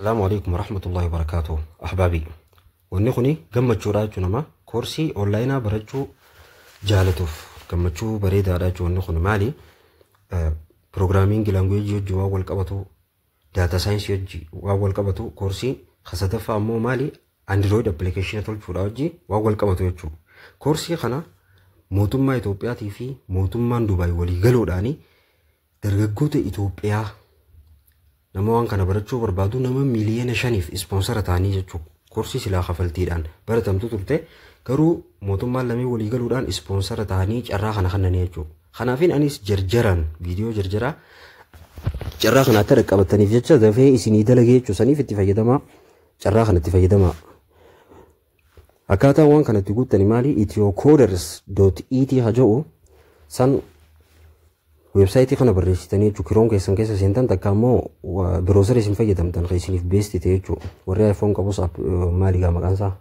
Asalaamu alaikum warahmatullahi wabarakaatuh. Ahbaabii. Wanni kuni gammachuudha jechuun nama koorsii onlaayinaa barachuu jaalatuuf gammachuu bareedaadha jechuun. Wanni kun maali? Programming language wajjin waan wal qabatu, data science wajjin waan wal qabatu, koorsii sadaffaa ammoo maali? Android application tolchuudha wajjin waan wal qabatu jechuudha. Koorsii kana mootummaa Itoophiyaatii fi mootummaan Dubaay walii galuudhaani dargaggoota Itoophiyaa nama waan kana barachuu barbaadu nama 5 miiliyoona sponsor ta'anii jechuudha. Koorsii silaa kafaltiidhaan baratamtu turte, garuu mootummaan lameen walii galuudhaan sponsor ta'anii carraa kana kennanii jechuudha. Kanaafin anis jarjaraan viidiyoo jarjaraa carraa kana akka dhaqqabataniif jecha dafee isinii dalagee jechuu. Saniif itti fayyadamaa, carraa kana itti fayyadamaa. Akkaataan waan kanatti guuttani maali? ethiocoders.et haja'u san website kana barreessitanii jechuudha. Chrome keessan keessa seentan, takka immoo browser isin fayyadamtan kan isiniif best ta'e jechuudha. Warri iPhone qabus maali gaa maqaan isaa?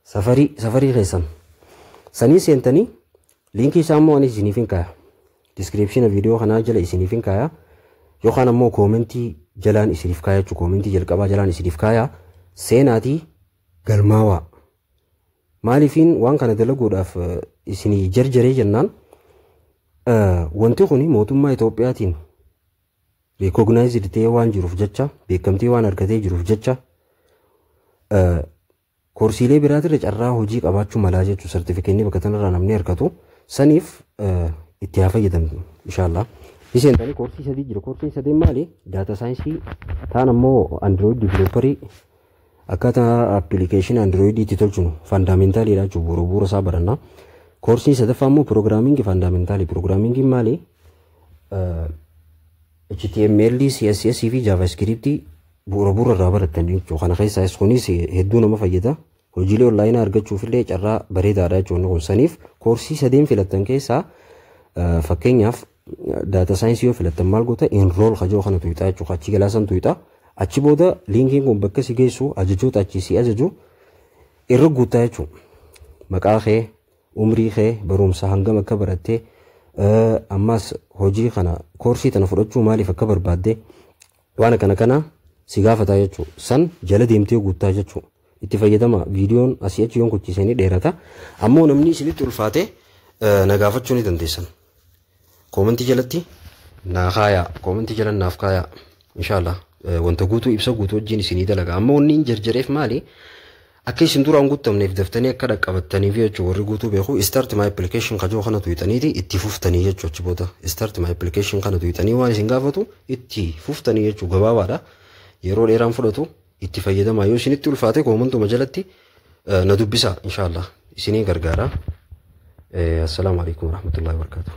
Safari, Safari keessan. Sanii seentanii link isaa immoo ani isiniif hin kaaya. Description viidiyoo kanaa jala isiniif hin kaaya. Yookaan ammoo comment jalaan isiniif kaaya jechuudha. Comment jalqabaa jalaan isiniif kaaya. Seenaatii galmaawaa. Maaliifiin waan kana dalaguudhaaf isinii jarjaree jennaan, wanti kun mootummaa Itoophiyaatiin recognized ta'ee waan jiruuf jecha, beekamtii waan argatee jiruuf jecha, koorsiilee biraatirra carraa hojii qabaachuu malaa jechuudha. Sartifikeetni bakka tanarraa namni argatu saniif itti haa fayyadamtu inshaallah. Ni koorsii sadii jira. Koorsiin sadeen maali? Data science taan ammoo Android developer, akkaataa application Android itti tolchinu fundamentaliidha jechuudha. Bu'uura bu'uura isaa baranna. Koorsiin sadaffaa immoo programming fundamental. Programmingiin maali? HTML, CSS fi JavaScript bu'uura bu'uura irraa barattan jechuudha. Kana keessaas kunis hedduu nama fayyada. Hojiilee onlaayinaa argachuuf illee carraa bareedaadha jechuudha kun. Saniif koorsii sadeen filattan keessaa, fakkeenyaaf data science yoo filattan, maal goota? Enroll kajoo kana tuyxaa jechuudha. Achi galaasan tuyxaa. Achi booda linkiin kun bakka si geessu ajajoota achi si ajaju irra guuttaa jechuudha. Maqaa kee, umrii kee, barumsa hangam akka barattee, ammas hojii kana koorsii tana fudhachuu maaliif akka barbaadde, waan akkana kana si gaafataa jechuudha. San jala deemtee guuttaa jechuudha. Itti fayyadama. Viidiyoon asii achi yoon kuchisanii dheerata. Ammoo namni isinitti ulfaate na gaafachuu ni dandeessan. Comment jalatti naa kaayaa. Comment jala naaf kaayaa. Inshaallah wanta guutuu ibsa guutuu wajjin isinii dalaga. Ammoo wanni hin jarjareef maali? Akka isin duraan guutamneef daftanii akka dhaqqabattaniif jechuudha. Warri guutuu beeku start my application kajoo kana tuyxaniiti itti fuftanii jechuudha. Achi booda start my application kana tuyxanii waan isin gaafatu itti fuftanii jechuudha. Gabaabaadha. Yeroo dheeraan fudhatu. Itti fayyadamaa. Yoo isinitti ulfaate commentuma jalatti na dubbisa, inshaallah isinii gargaara. Assalaamu alaikum warahmatullahi wabarakatuh.